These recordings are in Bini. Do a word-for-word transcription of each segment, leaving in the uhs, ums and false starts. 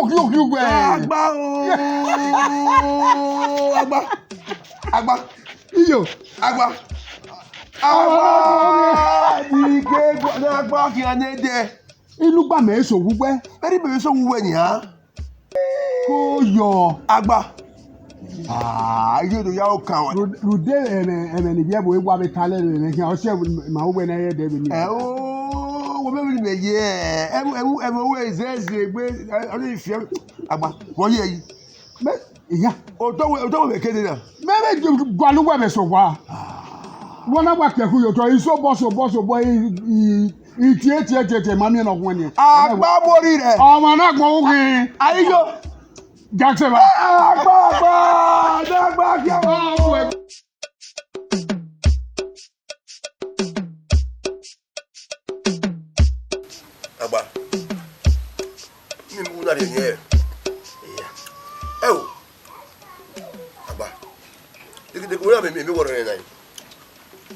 Ogi, ogi uwẹ. Agba o. Agba. Agba. Iyo. Agba. Agba. Dike gua, ne agba khian ne dẹ. Inu gba mẹ eso wu wẹ. Eri mẹ eso wu wẹ nia. Ko yọ. Agba. Ah, iye do ya okan wa. Ru-, rude ẹmwẹ, ẹmwẹ ne ivbi ẹvbo wa vbe ta lẹ ẹmwẹ khian, ọ si ma wẹ ne ẹ dẹ vbe ni. Ẹ o, wo mẹ vbe ni mẹ ye, ẹ, ẹ, ẹ, ẹ, wẹ zẹzẹ egbe, ẹ, ọ ni fiẹ, agba, wọ ye yi. Mẹ, iya. Otọ wẹ, otọ wẹ kede na. Mẹ vbe gualọ uwẹ vbe sẹ owa. Wẹ na wa kẹkhu ye otọ, isobọ, sobọ, sobọ, i, i, I tie, tie, tie, tie, ma miẹn ne ọ guẹn nian. Agba mori rẹ. Ọmwa na gbọn ughi. Ayiyo. Jackson ba. Agba, agba, agba, kia. Agba. Ni mu na de yẹ. Ẹ o. Agba. Degedege, wẹ na mẹ, mẹ, mẹ wọrọ nẹ na.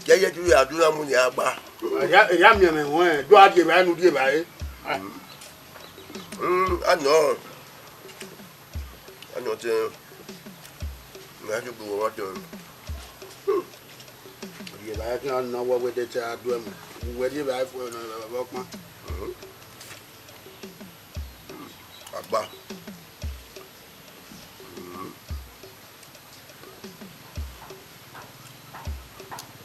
Kẹ ye ju ya du na mu ni agba. Ya, ya miẹn mẹ wẹ, do a die ba, nu die ba, eh. Mm, anọ. Anọ te. Nga ju bu wa te. Die ba, ya na wa wẹ de te a du ẹmwẹ. Wẹ die ba, fo na, ba, ba, ba, kpan. Mm. Agba.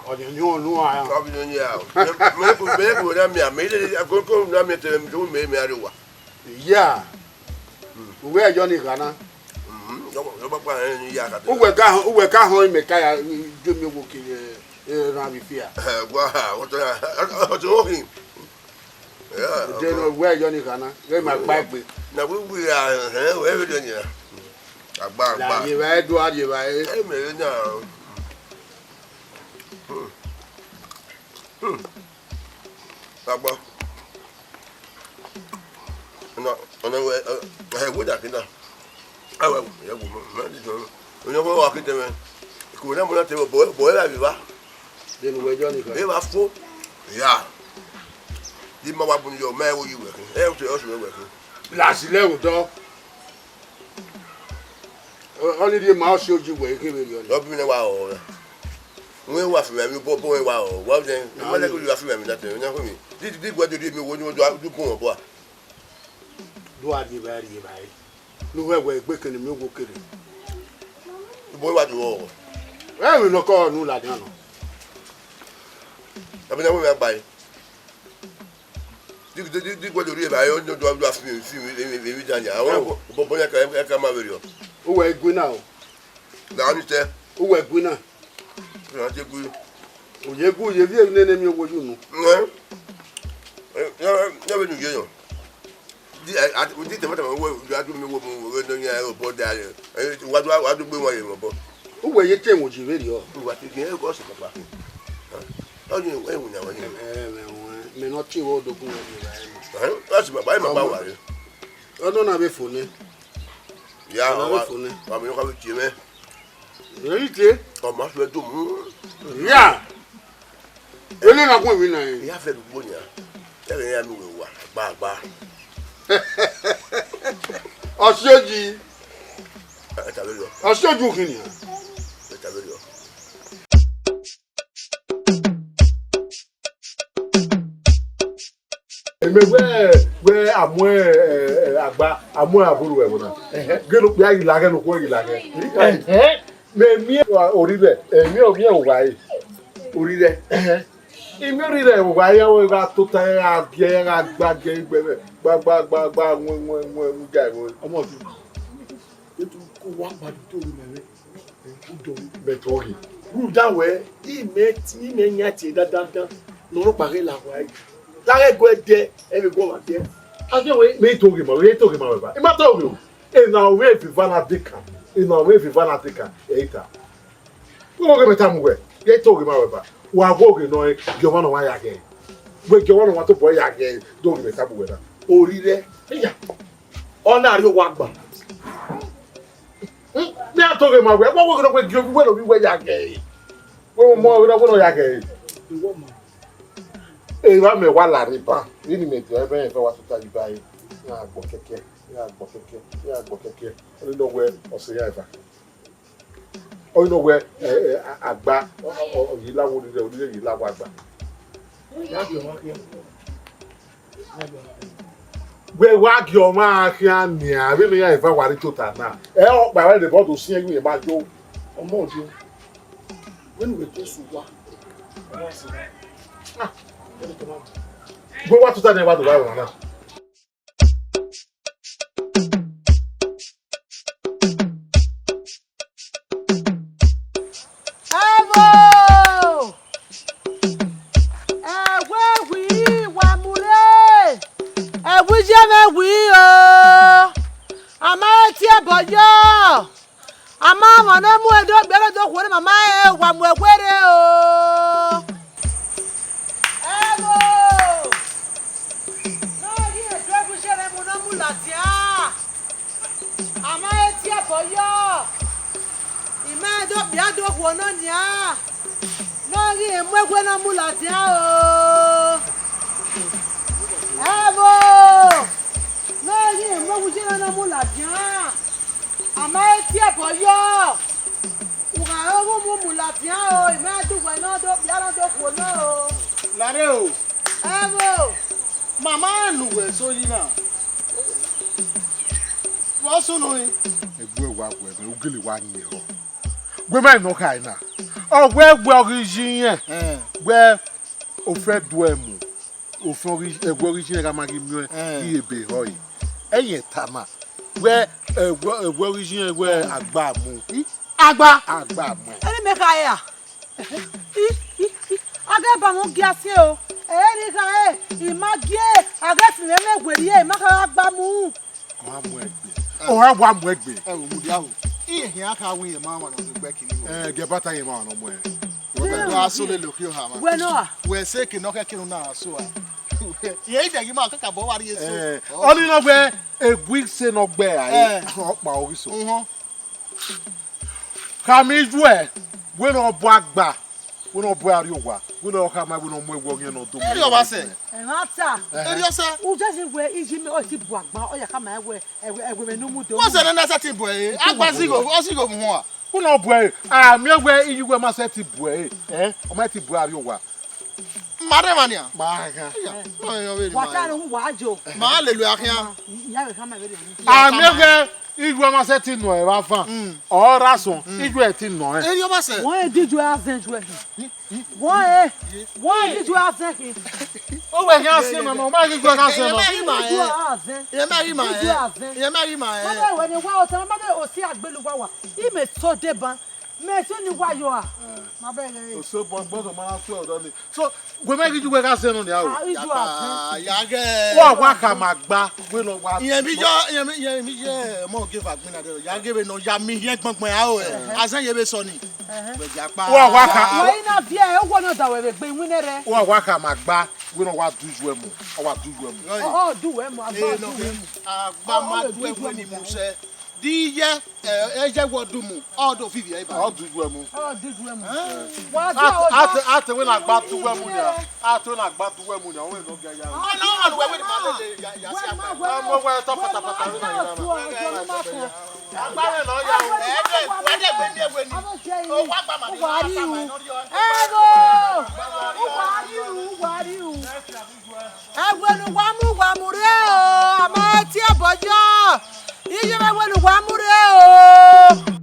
Ọyẹn ni unu a. Ọbi ni ya. Me, me ku, me ku na mia, me le ko ko na mia te me tu me me ari wa. Ya. Uwẹ yọ ni ghana. Mhm. Yo, yo ba pa ni ya ka. Uwẹ ka họn, uwẹ ka họn ime ka ya ju mi wo ke, eh, ran bi fia. Eh, wa, o to ya. O to hin. Yeah, de no wẹ yọ ni ghana, wẹ ma gba egbe. Na we we a, eh, we we de ni. Agba, agba. La ye ba e do a ye ba e. Eh, me na. Hmm. Hmm. Agba. Na, na we, eh, we da kina. Awa, ya wo mo, ma di so. Onye ko wa kete me. Ko na mo na te bo, bo la bi ba. Denu wẹ yọ ni ghana. Ẹ vba fo. Ya. Di ma wa bun yọ, ma wo yi wẹ. Ẹ o te o su wẹ. Lasi lẹ otọ. Ọ ni rhie ma ọ si oji wẹ ke vbe rhie ọni. Ọ bi mi na wa ọ. Wẹ wa fi mẹ mi bo bo wẹ wa ọ. Wa de. Ma le ko wa fi mẹ mi da te. Nya ko mi. Di di gwa di mi wo ni wo du gun obo a. Do a rhie vba rhie vba re. Ne uwẹ wẹ egbe kene mi wo kere. Ubo wa do. Ẹ vbe nọ kọ nu ladian nọ. Abi na wẹ gba e. Di di di gwa do rhie vba re, o do do fi fi mi dan ya. Awẹ bo bo ya ka ka ma vbe rhie. Uwẹ egbe na o. Na ni te. Uwẹ egbe na. Na te gui. Oye gu ye vie nene mi owo yu nu. Nẹ. Ya ya be nu ye yo. Di a di te mata wo ya du mi wo mu we no ya o bo da. Wa du wa du gbe wa ye mo bo. Uwẹ ye te wo ji vbe rhie. Wa ti gbe ko se papa. Ọ ni we wu na wa ni. Eh, me wa. Me no ti wo do gun we ba. Eh, that's my bye my ba wa. Ọdọ na be fo ne. Ya wa. Wa mi no ka be tie me. Èyí tẹ. Ọmọ fẹ dùn mú. Ya. Ele na kun wi na e. Ìyá fẹ dùgbò ni a. Tẹ̀lé ya mi wẹ̀ wà gbàgbà. Ọ̀ṣọ́jì. Ẹ tàbí lọ. Ọ̀ṣọ́jì òkè ni a. Ẹ tàbí lọ. Eme wẹ wẹ amuẹ, eh, eh, agba, amuẹ aburu ẹvbo na. Gelo kpia yi laghe no khuo yi laghe. Me miẹn orrirẹ, emi ọ miẹn owa re. Orrirẹ. Emi orrirẹ owa re, ọ gha tota, gha gie, gha gba gie igbe vbe. Gba gba gba gba wọn wọn wọn wọn ga wọn. Ọmọ tu. Etu ko wa gba to ri mẹ vbe. Bẹtẹ ọ ghi. Rhunmwuda wẹ, imẹ, imẹ yan tie dandandan, ne ọ rhọkpa ghe la wa ẹe. Laghe gu ẹdẹ, ẹ vbe gu ọmwa dẹ. Agbẹnwẹ, me i to ghe ma, me i to ghe ma wẹ ba. I ma to ghe o. Ena ọ vbe eva na deka, ena ọ vbe eva na deka, ẹ i ta. Wẹ ghe mẹ tama uwẹ, ye to ghe ma wẹ ba. Wa ghe oghe nọ, gie ọmwa nọ wa ya ghe. Wẹ gie ọmwa nọ wa tobọ ya ghe, do ghe mẹ tama uwẹ na. Orrirẹ. Iya. Ọ na rhie owa gba. Hmm, me a to ghe ma wẹ, wa wo ghe nọ wẹ gie ovbi wẹ ne ovbi wẹ ya ghe. Wẹ mọ ghe nọ wẹ nọ ya ghe. Iwọ ma. Evba mẹ wa la rre ban, vbene imẹ dia ẹmwẹ rẹn wa tota yi ba re, na gbọ kẹkẹ. Ya gbọ kẹkẹ, ya gbọ kẹkẹ. Ọni nọ wẹ ọse ya eva. Ọni nọ wẹ, eh, eh, a-, agba, ọ, ọ, ọ, ọ, ye la wẹ orire, orire ye la wẹ agba. Wẹ wa gie ọmwa khian nian, vbene iran eva wa rre tota na. Ẹ, ọkpa ẹre vbe ọ do siẹn ye ma yo. Ọmọ ọdiọn. Vbene uwẹ Jesu wa. Ah, vbene tọmọ. Wẹ wa tota nian wa do wa ẹmwẹ na. Ẹvbo! Ẹwe wi wa mu rre! Ẹwe iye mwẹ wi o! A ma he tie ẹbọ yọ! A ma mwa ne mu ẹdẹ okpia ne ọ do khuo ne ma ma he wa mu ẹwe rre o! Ẹvbo! Ne ọ ghi he do ẹvbo iye mwẹ mu ne ọ mu ladian! A ma he tie ẹbọ yọ, I ma do kpia do khuo nọ nian, ne ọ ghi mu ẹwe ne ọ mu ladian o. Ẹvbo, ne ọ ghi mu ẹwe iye ne ọ mu ladian, a ma he tie ẹbọ yọ. U gha re ọghe umumu ladian o, I ma do uwẹ ne ọ do kpia ne ọ do khuo nọ o. Lare o. Ẹvbo. Mama ne uwẹ so yi na. Vbọ sunu rin? Egbe wa wẹ mẹ, u gele wa yin ehọ. Wẹ ma nọ kha na. Ọ wẹ wẹ ọ ghi yi irẹn. Eh. Wẹ ofẹn du ẹ mu. Ofẹn ọ ghi, ẹwẹ ọ ghi yi irẹn gha ma ghi miẹn. Eh. Iye ebe ehọ yi. Ẹyẹn tama. Wẹ ẹwẹ, ẹwẹ ọ ghi yi irẹn wẹ agba mu. I? Agba. Agba mu. Ẹni mẹ kha ra? I, I, I, a ghẹ ba mwẹ ogia siẹn o. Ẹ i re gha re, I ma gie, a ghẹ fi mwẹ mwẹ werriẹ, I ma kha gha gba mu. Ọ wa mu ẹgbe. Ọ wa wa mu ẹgbe. Ẹ wo, mudia o. Iye khian kha wẹ irẹn ma mwa ne ọ gbe ẹki ni o. Ẹ, gie bata irẹn ma mwa ne ọ mu ẹ. Wẹ nọ a? Wẹ sẹ eke ne ọ khẹke ne u na so a. Ye i dẹghe ma kakabọ wa rrie so. Ẹ, ọni nọ wẹ egbe ise ne ọ gbe ra re, ọkpa ọ ghi so. Uhun. Khama iyuẹ, wẹ ne ọ bu agba, wẹ ne ọ bu ariẹ owa, wẹ ne ọ khama wẹ ne ọ mu ẹwẹ ọghiẹn ne ọ do mu. Erriọ ọmwa sẹ. Ẹmwata. Erriọ sẹ. U just wẹ iye mwẹ ọ ti bu agba, ọ ya khama wẹ ẹwẹ, ẹwẹ mwẹ ne u mu do. Wẹ sẹ ne na sẹ ti bu ẹre, agba zigho, ọ zigho mu hua. Wẹ ne ọ bu ẹre, a miẹn wẹ iye uwẹ ma sẹ ti bu ẹre, ẹ, ọ ma ti bu ariẹ owa. Ma rẹn mwa nian. Ma gha. Wa ta ne uwa jo. Ma lele a khian. Iya vbe khama vbe rẹ. A miẹn wẹ iye uwẹ ma sẹ ti nọ ẹ vbe avan. Mm. Ọ ra sọn, mm, iye uwẹ ti nọ ẹ. Erriọ ọmwa sẹ. Wọ́n ẹ díjú ẹ azẹn ju ẹ. Wọ́n ẹ, wọ́n ẹ díjú ẹ azẹn kì. Ọ wẹ khian sẹ ma, ọ ma ghi ju ẹ ka sẹ ma. Iye uwẹ azẹn. Iye mẹ ghi ma ẹ. Iye mẹ ghi ma ẹ. Wọ́n bẹ wẹ ni wa ọtẹ, wọ́n bẹ osi agbelu wa wa. Ime so de ban. Mẹ so ni wa yọ a. Eh. Ma bẹ ghe. Osobọ gbọdọ ma na tu ọdọ ni. So, wẹ mẹ ghi ju wẹ gha sẹ nọ nia o. Ah, iye azẹn. Ya ghe. Wa wa khama gba, wẹ nọ wa. Iye mi yọ, iye mi, iye mi ye, mo ge va gbin na de. Ya ghe vbe nọ, ya mi hiẹn gbọngbọn a o. Eh. Azẹn ye vbe sọ ni. Eh. Wẹ ya kpa. Wa wa kha. Wẹ i na viẹ, e wọ nọ da wẹ vbe gbe iwinna rẹ. Wa wa khama gba, wẹ nọ wa du ju ẹ mu. Ọ wa du ju ẹ mu. Ọ, ọ du wẹ mu, agba du wẹ mu. Agba ma du ẹ wẹ ni mu sẹ. Di iye, ẹ, ẹ, iye wọ du mu, ọ do vivi ẹ ba. Ọ du ju ẹ mu. Ọ du ju ẹ mu. Ẹ? Wa di At-, ọ da. at-, ate wẹ na gba du wẹ mu nia. Ate wẹ na gba du wẹ mu nia. Wẹ no ga ya. Ọ no, ọ wẹ wẹ ni ma lele ya, ya si agba. Wẹ ma wẹ. Ọmọ wẹ tọ patapata wẹ na ya. Wẹ ma wẹ. Agba wẹ nọ ya o. Ẹ de, wẹ de gbe ni ewe ni. O wa gba ma ni. Wa ri u. Ẹ bo. Wa ri u, wa ri u. Ẹwẹ ne uwa mu, uwa mu rre o, a ma tie ẹbọ yọ. Iye mwẹ wẹ ne uwa mu rre o.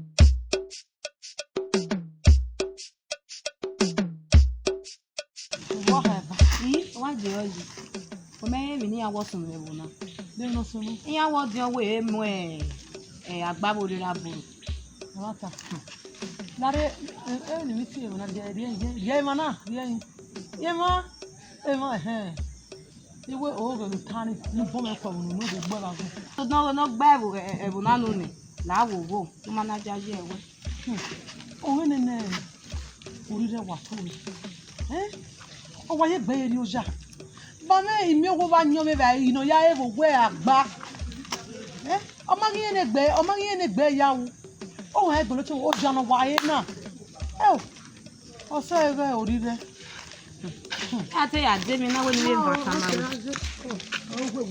Uwa hẹ ba. Ii, wa je ọ yi. Ọ mẹ rẹn emwi ne iran wọ sunu ẹvbo na. De nọ sunu? Iran wọ diọn wẹ e mu, ẹ, agba vbe orere aboro. Ọmwa ta. Lare, e, e, ni mi tie emwa na, rhie, rhie, rhie emwa na, rhie emwa. Emwa, emwa, ẹhẹn. Iwe o ghe ne u ta ni, ne u bọ mwẹ khuẹ vbe unu, ne u vbe gbe vbe agbọn. Nọ, nọ gbe ẹvbo, ẹ, ẹvbo na nọ nẹ, la wo wo, ne u ma na dia ye ẹwẹ. Hmm. Ọghe nene, orrirẹ wa to re. Eh? Ọ wa ye gbe ye rri oya. Ba mwẹ imiọnmwẹ wa yọn mwẹ vbe ino ya re vbe owẹ agba. Eh? Ọ ma ghi rẹn egbe, ọ ma ghi rẹn egbe ya ru. Ọ wa egbe lọtọ oya nọ wa re na. Eo. Ọ sẹ ẹghẹ orrirẹ. A te ya de mi na wẹ ne I vbe va tama wẹ.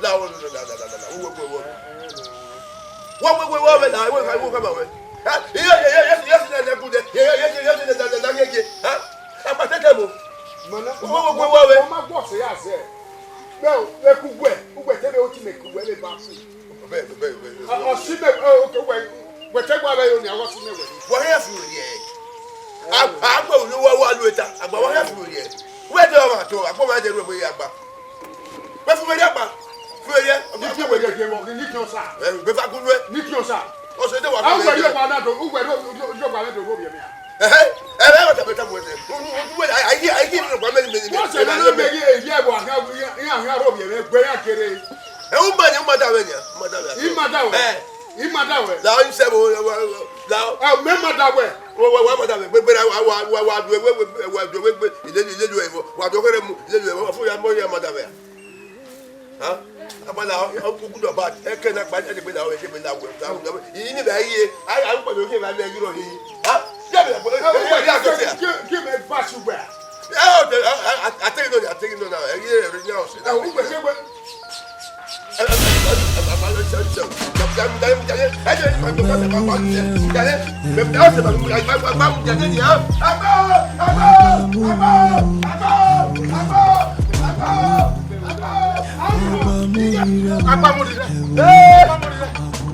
La, la, la, la, la, la, la, uwe, uwe, uwe. Uwe, uwe, uwe, uwe, la, uwe, uwe, uwe, uwe. Ha? Iye, iye, iye, iye, iye, na, na, gude. Iye, iye, iye, iye, na, na, na, na, na, na, na. Ha? Akpa tete mu. Mana, Uwe, uwe, uwe, uwe, uwe. Ọ ma gbọ sẹ ya zẹ. Bẹ o, eku uwẹ, uwẹ te vbe oti mẹ eku uwẹ vbe ba fi. Bẹ, bẹ, bẹ, bẹ. Ọ, ọ si mẹ, ọ, okay, uwẹ, wẹ te gba vbe yo ni, ọ si mẹ wẹ. Wa ya fi wẹ ye. A, a gbọ unu wa, wa lu eta, agba wa ya fi wẹ ye. Wẹ de ọmwa to, a gbọ ma de ru egbe ya gba. Wẹ fu wẹ ye gba. Fu wẹ ye. Ni fi wẹ ye, ye wọ, ni fi ọsa. Ẹ, bẹ fa gun wẹ. Ni fi ọsa. Ọ sẹ de wa. A wẹ ye gba na do, uwẹ do, do, do gba na do, ro ye mẹ. Ẹhẹ, ẹhẹ, ọ ta bẹ ta mu ẹsẹ. Unu, unu, wẹ, ayi, ayi, ni gba mẹ, mẹ, mẹ. Wọ́n sẹ̀ lọ́nà mẹ́rin èyí ẹ̀bùn àhán, àhán rò yẹ̀rẹ̀ gbé yà kéré. Ẹ, u ma ni, u ma da wẹ nia, u ma da wẹ. I ma da wẹ. Ẹ. I ma da wẹ. La, ọ yin sẹ bo, la, la. Ẹ, mẹ ma da wẹ. Wa, wa, wa ma da wẹ. Gbegbe ra, wa, wa, wa, wa du ewe, wa du ewe gbe. Ilé, ilé lu ẹ wọ. Wa du ọgẹrẹ mu, ilé lu ẹ wọ. Fún ya, mọ ya ma da wẹ. Ha? Agbala, ọ, ọ, ọ, good or bad, ẹkẹ na gba, ẹdegbe la, ẹdegbe la, wẹ, la, wẹ, la, wẹ. Iyi ni bẹ ye, a, a, gbọdọ ye, ma mẹ yọrọ yi. Ha? Ya bẹ, bẹ, bẹ, ya jọ tia. Kí, kí mẹ bá ṣu wẹ. Ẹ, ọ, ẹ, a, a, a, a tẹghi nọ, a tẹghi nọ na, ẹ, ye, ẹ, ya ọsẹ. Ẹ, o gbèsè wẹ. Ẹ, ẹ, ẹ, ẹ, ẹ, ẹ, ẹ, ẹ, ẹ, ẹ, ẹ, ẹ, ẹ, ẹ, ẹ,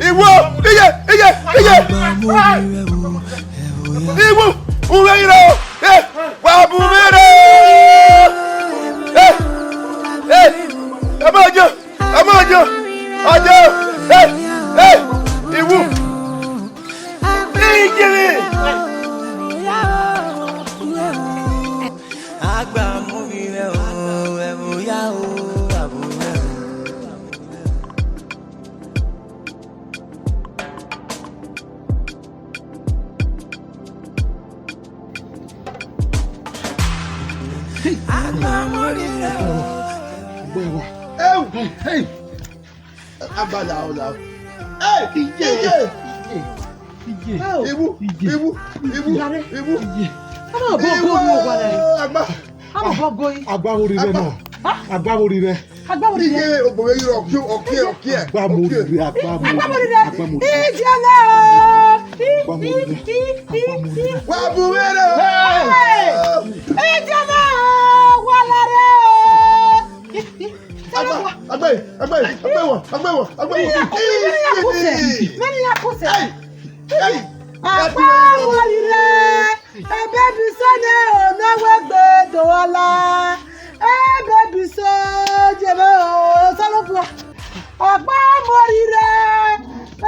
Iwu, iye, iye, iye. Iwu, uwe iro, eh, wa bu mwẹ ro. Eh, eh, ẹ ma jọ, ẹ ma jọ, ọjọ, eh, eh, iwu. Iye. Agba mu vbe rẹ o, ẹvbo ya o, abo rẹ o. Agbamọrire o. Hey, hey. Agbala o la. Hey, iye. Iye. Iye. Ibu, ibu, ibu, ibu. Iye. Ama ọbọ go yi owa rẹ. Agba. Ama ọbọ go yi. Agba vbe orire na. Agba vbe orire. Agba vbe orire. Iye, ogboghe yi rọ, ọkiẹ, ọkiẹ, ọkiẹ. Agba vbe orire, agba vbe orire. Agba vbe orire. Idiọna o. Agba vbe orire. Wa bu wẹ rẹ o. Hey! Idiọna o, wa la rẹ o. Agba, agba, agba, agba wa, agba wa, agba wa. Mẹni ya kuse, mẹni ya kuse. Hey! Hey! Agba vbe orire. Ebe bi so ne ono wegbe do ọla. Ebe bi so jebe o, Osanobua. Agba vbe orire.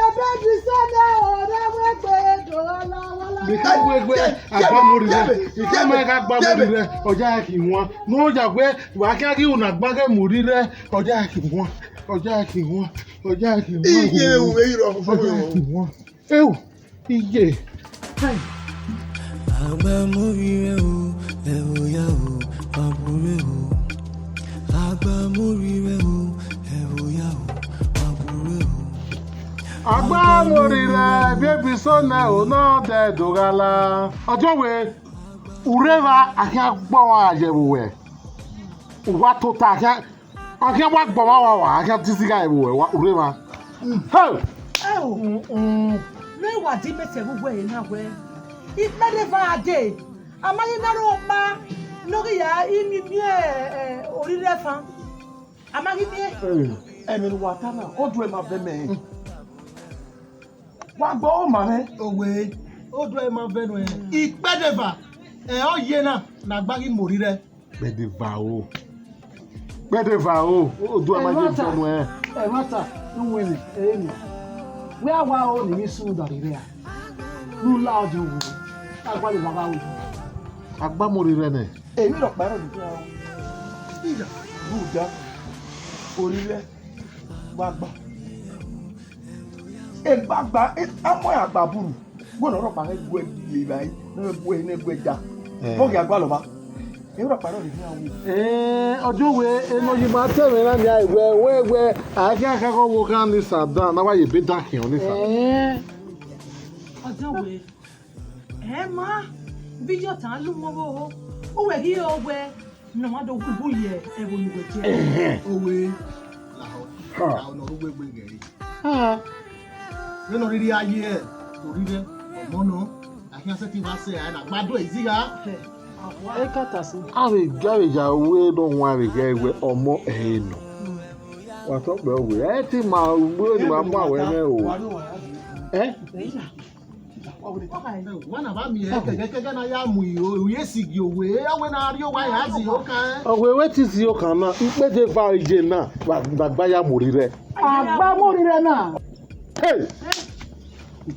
Ebe bi so ne ono wegbe do ọla, wala. Bika wegbe, agba vbe orire. Ika ma gha agba vbe orire, ọ ya ki wan. Ne ọ ya wẹ, wa khian ghi una gba ghe mu orire, ọ ya ki wan. Ọ ya ki wan. Ọ ya ki wan. Iye, u, eyi rọ fo. Ọ ya ki wan. Eu, iye. Agbamọrire o, ẹ vbe oya o, wa bu rre o. Agbamọrire o, ẹ vbe oya o, wa bu rre o. Agbamọrire, ebe bi so ne ono dẹ do gha la. Ọjọ wẹ, urre evba a khian gbe ọmwa ye vbe uwẹ. Uwa tota a khian A khian wa gbọmwa wa wa, a khian dizigha ẹvbo ẹwa urre mwa. Hey! Ẹo, ne wa di mẹ sẹ vbe uwẹ na wẹ, ikpẹdẹ eva a dee, a ma ghi na rre ọkpa ne ọ ghi ya miẹn, eh, orire ẹfan. A ma ghi miẹn. Ẹmwẹ ne uwa ta na, oduẹ ma vẹ mẹ. Wa gbe ọmwa mwẹ. Owe, oduẹ ma vẹ nuẹn. Ikpẹdẹ eva, ẹ, ọ ye na, ne a gba ghi mu orire. Kpẹdẹ eva o. Kpẹdẹ eva o. Oduẹ ma ye vẹ nuẹn. Ẹmwata, iwinna, ẹre nọ. Wẹ a wa ro ne emwi sunu da rre a? Ne u la ọdiọn wu. A gualọ evba gha ru. Agbamọrire nẹ. Emwi rhọkpa rrọọ ne u khian ru. Iya, rhunmwuda, orire vbe agba. Egbagba, a mu ẹre agba buru. Wẹ ne ọ rhọkpa ghẹ gu ẹre ye evbare, ne ọ gu ẹre ne gu ẹre da. Eh. Vbe ọ ghi a gualọ ọmwa? Emwi rhọkpa rrọọ ne u khian ru. Eh, ọjọ wẹ, enọ yi ma te mwẹ na nia wẹ, wẹ, wẹ, a khian khakha ọvbokhan ni sa dan, ne a wa ye ebe dan khian ni sa. Eh. Ọjọ wẹ, ẹ ma, vbe iyọtan lu mọ vbe oho, uwẹ ghi re owẹ ne ọ ma do gu ye ẹvbo ne uwẹ ye. Ẹhẹn. Owe, lahọ, ha, lahọ ne ọ rre uwẹ egbe ghẹ re. Ha. Vbene ọ rhirhi a ye orire, ọmọ nọ, a khian sẹtin vbe sẹ, a na gba do ẹre izigha. Ekatasi. Avbe gie avbe ya ru ne ọ wan vbe ghẹ wẹ ọmọ ẹre nọ. Wa tọ kpẹ wẹ, ẹ te ma gbe ne ma mu aro ẹmwẹ o. Ẹ? Wa na ba miẹn kẹgẹkẹgẹ na ya mu iro, iro esi gie owe, ẹ wẹ na rrie owa ya zẹ iro kan. Ọwe wẹ te zẹ iro kan na, ikpẹdẹ eva iye na, wa, wa gba ya mu orire. Agbamọrire na. Hey!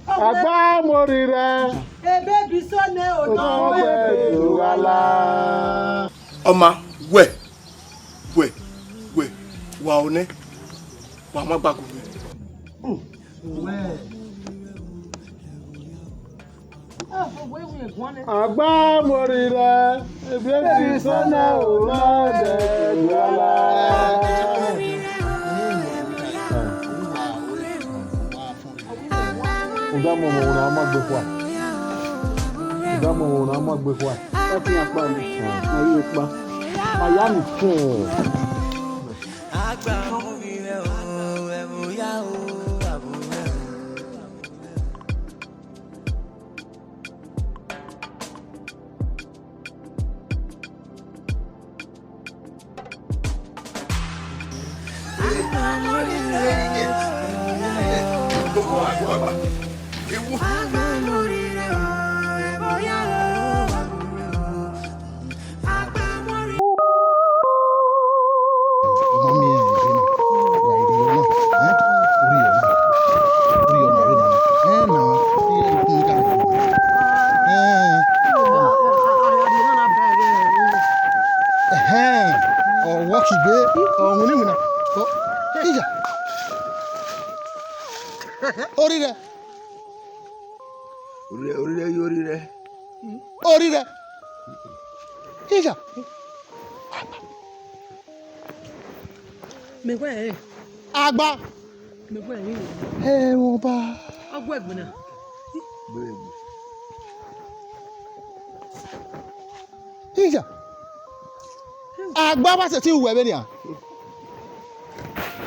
Agbamọrire. Ebe bi so ne o. Ọmọ wẹ do gha la. Ọma, wẹ, wẹ, wẹ, wa o nẹ, wa ma gba gu mwẹ. Agbamọrire, ebe bi so ne o ma dẹ gha la. Uda mọ ọmọ na ma gbe khua. Uda mọ ọmọ na ma gbe khua. Ọ khian kpa ni. Ma ye kpa. Ma ya ni fun. Ọma miẹn ẹre na, wa rhie ọna, ẹn, u rhie ọna, u rhie ọna vbe na, ẹn, na, iye ẹre ukun ka, ẹn, ẹhẹn, ọ wọ kigbe, ọ winna iwinna, ọ, iya, orire. Orire, orire, orire. Orire. Iya. Mẹ wẹ ẹre. Agba. Mẹ wẹ ẹre. Ẹmwẹ ọba. Ọ gu ẹgbin na. Iya. Agba wa sẹtin ru wẹ vbenian.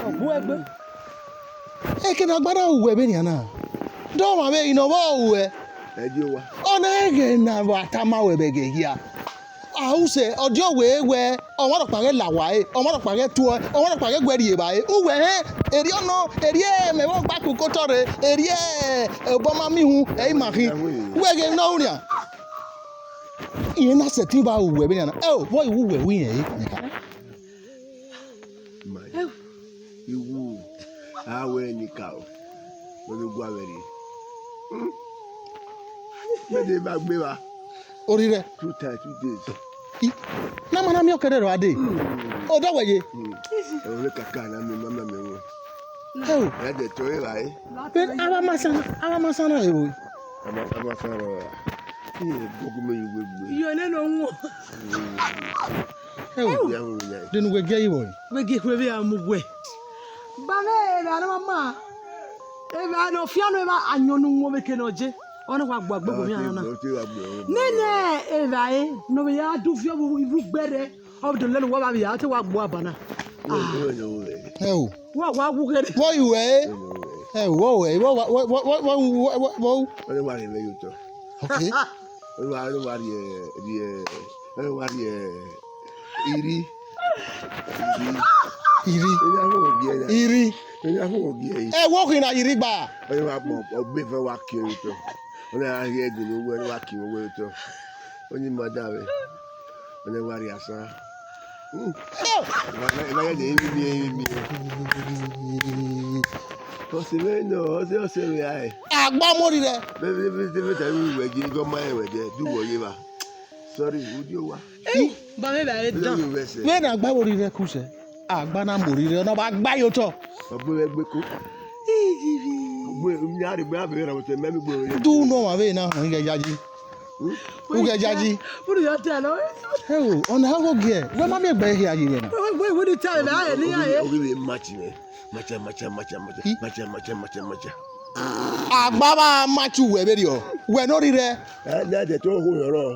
Ọ gu ẹgbin. Eke ne agba na ru wẹ vbenian na. De ọmwa vbe rinọ vbe ọ ru wẹ. Ẹ di owa. Ọ na ẹghẹ ne a wa tama ruẹ vbe ẹghẹ hia. A ru sẹ, ọ diọ wẹ wẹ, ọmwa rhọkpa ghẹ la owa ẹre, ọmwa rhọkpa ghẹ tuẹ, ọmwa rhọkpa ghẹ gu ẹe rhie evbare. Uwẹ hẹn, erriọ nọ, erriọ mẹ vbe ọgba koko otọ rre, erriọ obọ ma miẹn ihun, ẹ i ma khin. Wẹ ẹghẹ ne ọ ru nian. Irẹn na sẹtin vbe ru wẹ vbenian na. Ẹ o, vbọ i ru wẹ ru irẹn re, nigga? Ma, iwu, a wẹ nigga o, ne ọ gua vbe rre. Hmm? Mẹ de ma gbe evba. Orrirẹ. Two times, two days. I, na ma na miẹn ọkẹrẹ rọ a dee. Hmm. Odọ wẹ ye. Hmm. Ẹvbo ne kaka na miẹn, ma ma miẹn wọn. Ẹ o. Ya dẹ tọ evba e. Vbe, a wa ma san, a wa ma san na evbo. A ma, a ma san rọ ra. Iye bọgọ mẹ yi wegbe. Iyo nene wọn. Ẹ o, de ne uwẹ gie yi vbọ? Wẹ gie khuẹ vbe a mu wẹ. Ba mwẹ evba ne ọ ma ma. Evba ne ọ fian nọ evba ayọn ne u wọn vbe eke ne ọ je. Ọ na wa gba gbogbo mẹ ana. Nene evba e, ne ọ vbe ya du viọ vbe ivbi ugbẹrẹ. Ọ vbe do lele uwa vbe ya, ọ te wa gbo aba na. Ẹ o. Wa wa wu ghe. Vbọ i ru ẹre? Ẹ o, vbọ i ru ẹre? Vbọ, vbọ, vbọ, vbọ, vbọ, vbọ, vbọ. Ọ na wa rhie vbe ye otọ. Okay. Ọ na wa, ọ na wa rhie, rhie, ọ na wa rhie iri. Iri. Iri. Iri a họn ogie ya. Iri. Iri a họn ogie ya. Ẹ wo khin na iri gba. Ọ na wa gbọn, ọ gbe fẹ wa kin otọ. Ọ na gha rhie ẹdin ne uwẹ, ọ na wa kin uwẹ otọ. Ọ na ma da vbe. Ọ na wa rhie asan. Hmm. Ẹ o. Eva, eva ya de emi, emi. Ọse mwẹ nọ, ọse, ọse mwẹ ae. Agba mori rẹ. Vbe, vbe, vbe, vbe, vbe, vbe, vbe, gọmọ ẹwẹ dẹ, du wọ ye evba. Sorry, udio wa. Ih, ba mwẹ vbe a re dan. Vbe ne agba vbe orrirẹ ku sẹ, agba na mu orrirẹ, ọ na wa gba ye otọ. Ọ gbe vbe gbe ko. Ih, ih, ih. Gbe, mi a rhie gbe a vbe ra otọ, mẹ mi gbe orrirẹ. Du nọ wa vbe na họn ighe yayi. Hmm? Ughe yayi. Unu ya ta nọ. Ẹ o, ọ na gho giẹ, wẹ ma miẹn egbe hia ye rẹ na. Wẹ, wẹ, wẹ, wẹ ni ta vbe a rẹ ne iran ye. Oghi vbe match mwẹ. Match, match, match, match. Ih. Match, match, match, match. Agba vbe match uwẹ vberriọ, wẹ ne orrirẹ. Ẹ, ne a dẹ to ho yọ rọ.